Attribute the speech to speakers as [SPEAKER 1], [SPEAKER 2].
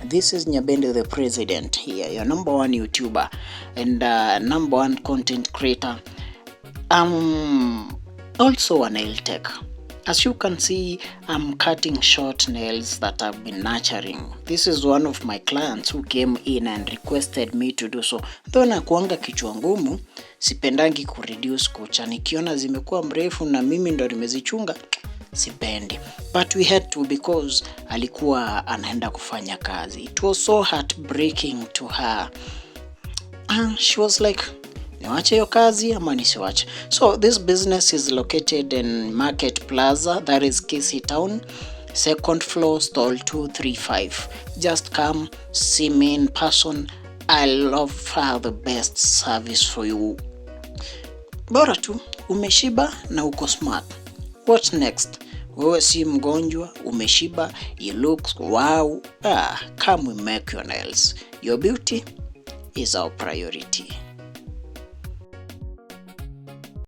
[SPEAKER 1] This is Nyabende the president here, your number one YouTuber and number one content creator. I'm also a nail tech. As you can see, I'm cutting short nails that I've been nurturing. This is one of my clients who came in and requested me to do so. Though nakuanga kichwa ngumu, sipendangi kureduce kucha. Nikiona zimekuwa mrefu na mimi ndo nimezichunga, sipendi. But we had to because alikuwa anaenda kufanya kazi. It was so heartbreaking to her. And she was like, "Niwache hiyo kazi ama nisiwache?" So this business is located in Market Plaza, that is Kisii Town, second floor, stall 235. Just come see me in person. I'll offer the best service for you. Bora tu umeshiba na uko smart. What next? Wewe si mgonjwa, umeshiba, you look wow. Ah, come we make your nails. Your beauty is our priority.